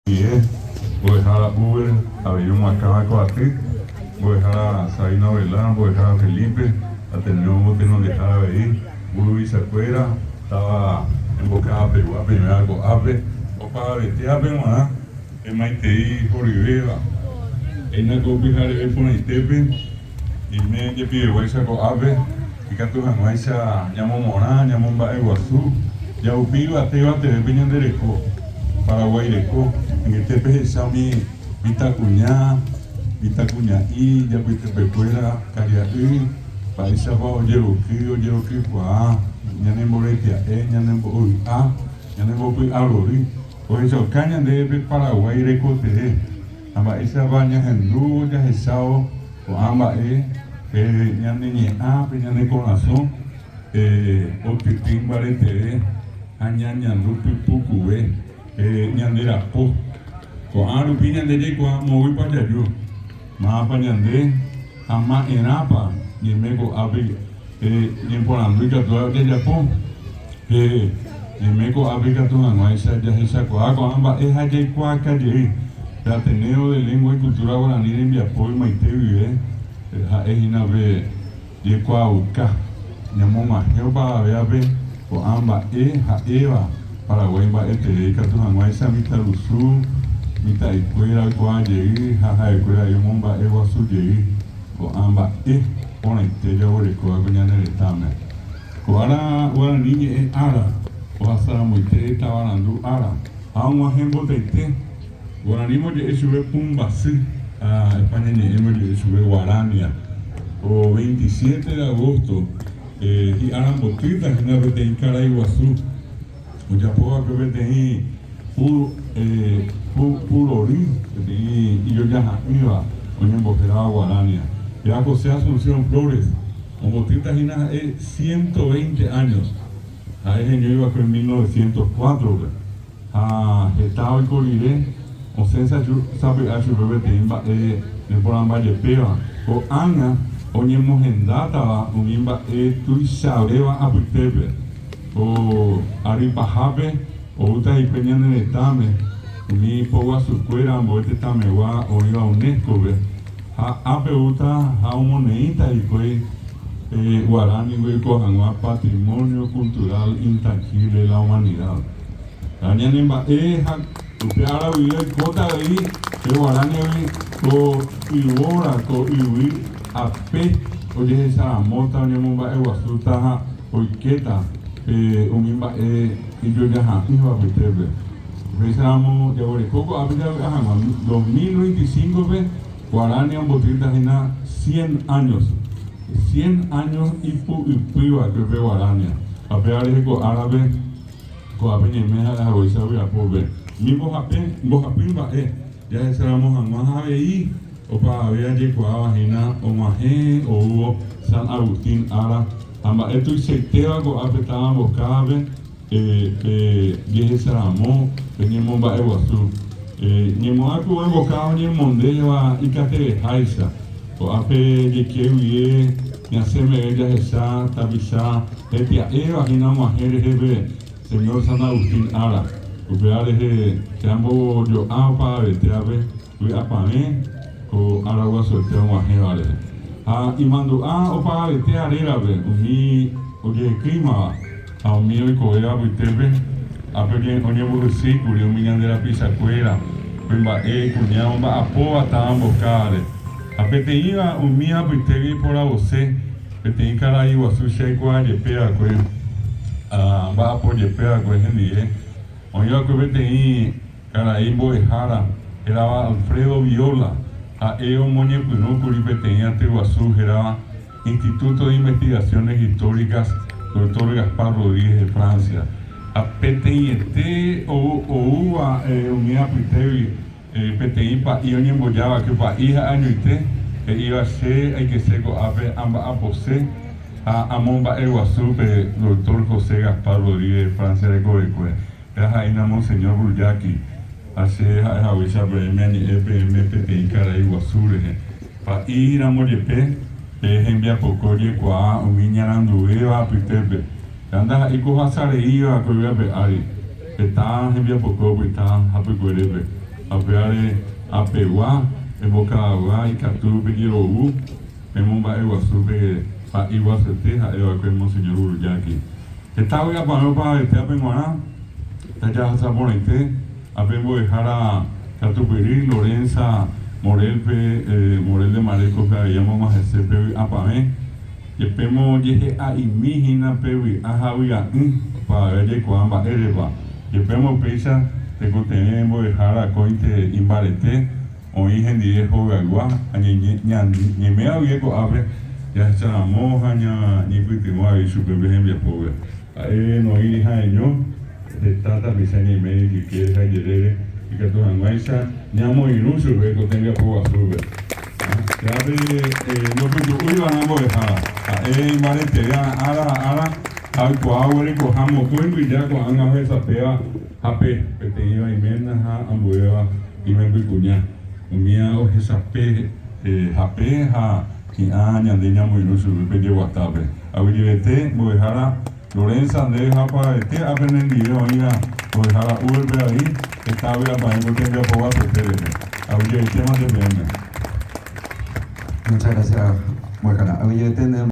Guie, mbo'ehára Uber avei omoakãva ko aty, mbo'ehára Sabina Ovelar, mbo'ehára Felipe, Ateneo omotenondehára avei, mburuvichakuéra, táva Emboka'apegua peiméva ko'ápe, opavavetévape g̃uarã emaitei horyvéva. Péina ko pyhareve porãitépe ñaime jepiveguáicha ko'ápe ikatu hag̃uáicha ñamomorã, ñamomba'eguasu, jahupi yvate yvateve pe ñande reko, Paraguái reko. Añete pehecha umi mitãkuña, mitãkuña'i ijapytepekuéra, karia'y, mba'éichapa ojeroky, ojerokykuaa, ñanemboretia'e, ñanembo'y'a, ñanembopy'arory. Ohechauka ñandéve pe Paraguái rekotee ha mba'éichapa ñahendúvo jahechávo ko'ã mba'e pe ñane ñe'ã, pe ñane korasõ otytýi mbareteve ha ñañandu pypukuve pe ñande rapo. Ko'ã rupi ñande jaikuaa moõguipa jaju, mávapa ñande ha ma'erãpa ñaime ko'ápe pe ñeporandu ikatúva jajapo. Pe ñaime ko'ápe ikatu hag̃uáicha jahechakuaa ko'ã mba'e ha jaikuaaka jey. Pe Ateneo de Lengua y Cultura Guarani rembiapo ymaite guive ha'e hína pe jekuaauka ñamog̃uahẽ opavavévape ko'ã mba'e ha'éva Paraguái mba'eteve ikatu hag̃uáicha mitãrusu, mitã'ikuéra oikuaa jey ha ha'ekuéra avei omomba'eguasu jey ko'ã mba'e porãite jaguerekóva ko ñane retãme. Ko ára Guarani ñe'ẽ ára, ohasaramoite tavarandu ára ha og̃uahẽ mbotaite. Guaraníme oje'e chupe pumbasy ha España ñe'ẽme oje'e chupe guarania. Ko 27 de agosto hi'ára mbotýta hína peteĩ karai guasu ojapo va'ekue peteĩ purory, peteĩ ijojaha'ỹva oñembohérava guarania. Péva José Asunción Flores. Ombotýta hína ha'e 120 años, ha'e heñói va'ekue 1904-pe, ha heta oiko rire osẽ sapy'a chupe peteĩ mba'e neporãmba jepéva, ko'ág̃a oñemohendátava umi mba'e tuichavéva apytépe. Ko ary pahápe oúta hikuái ñane retãme umi poguasukuéra ambue tetãmegua oĩva UNESCO-pe. Ha ápe oúta ha omoneĩta hikuái pe guaránigui oiko hag̃ua Patrimonio Cultural Intangible de la Humanidad. Ha ñane mba'e ha upe ára guive oikóta avei pe guaránigui ko yvóra, ko yvy ape ojehecharamóta, oñemomba'eguasúta ha oikéta pe umi mba'e ijojaha'ỹva apytépe. Upéicharamo jaguereko ko'ápe javy'a hag̃ua, 2025-pe Guarani ombotýta hína cien años. Cien años ipu'ypy va'ekue pe Guarania. Ha péva rehe ko árape ko'ápe ñaime ha'e haguéicha vy'apópe. Umi mbohape, mbohapy mba'e jahecharamo hag̃ua ha avei opavave ajekuaáva hína og̃uahẽ oúvo San Agustín ára ha mba'e tuichaitéva ko'ápe táva Mbokávape, Pe jehecharamo, pe ñemomba'eguasu. Ñemo'ã ku emboka oñemondéva ikateveháicha. Ko'ápe jeike guive ñasẽ meve jahecha tapicha hetia'éva hína og̃uahẽ rehe pe Señor San Agustín ára. Upéva rehe che ambojo'a opavavetévape Vy'apavẽ ko ára guasuete og̃uahẽva rehe. Ha imandu'a opavavetéva rérape umi ojehekýimava ha umi oikovéva apytépe, ápe oñembohysýikuri umi ñande rapichakuéra, kuimba'e, kuña omba'apóva táva mbokáre. Ha peteĩva umi apytégui iporavose peteĩ karai guasu che aikuaa jepe va'ekue, amba'apo jepe va'ekue hendive, oĩ va'ekue peteĩ Karai mbo'ehára hérava Alfredo Viola, ha'e omoñepyrũkuri peteĩ aty guasu hérava Instituto de Investigaciones Históricas Doctor Gaspar Rodríguez de Francia. Ha peteĩete oúva umi apytégui peteĩ pa'i oñembojáva'ekue, pa'i ha'e añoite, he'íva che aikese ko'ápe amba'apose ha amomba'eguasu pe Doctor José Gaspar Rodríguez de Francia rekovekue. Pe ha'éna Monseñor Brullaki, ha che ha'e haguéicha peẽme añe'ẽ peẽme peteĩ karai guasu rehe. Pa'i ramo jepe, pe hembiapokue ojekuaa umi iñaranduvéva apytépe. Ha ndaha'éi ko ohasa reíva ko yvy ape ári, heta hembiapokue opyta hapykuerépe. Ha upévare apegua embokavagua ikatu pejerovu pemomba'eguasu pe pa'i guasuete ha'eva'ekue Monseñor Gurujáki. Heta vy'apavẽ opavavete ápe g̃uarã, tajahasa porãite ápe mbo'ehára katupyry Lorenza Morel-pe, Morel de Marecos-pe avei amog̃uahẽse pe vy'apavẽ. Jepémo jehe'a'imi hína pe vy'a ha vy'a'ỹ, opavave jaikuaa mba'érepa. Jepémo upéicha, tekotevẽ mbo'ehára akóinte imbarete, oĩ hendive hogaygua ha ñaime guive ko'ápe jahecharamo ha ñaipytyvõ avei chupe pe hembiapópe. Ha'e noĩri ha'eño heta tapicha ñaime ijykére ha ijerére ikatu hag̃uáicha ñamoirũ chupe ko tembiapo guasúpe. Pévape ndopytu'úiva'erã mbo'ehára, ha'e imbareteve ára ha ára ha oikuaa oguerekoha mokõi mbyja ko'ág̃a ohesapéva hape, peteĩva iména ha ambuéva imembykuña. Umíva ohesape hape ha hi'ã ñande ñamoirũ chupe pe jeguatápe. Aguyjevete mbo'ehára Lorenza, ndéve ha opavavete ápe nendive oĩva mbo'ehára Uber-pe avei, heta vy'apavẽ ko tembiapo guasuete rehe. Aguyjevetémante peẽme. Muchas gracias, mbo'ehára. Aguyjevete ndéve.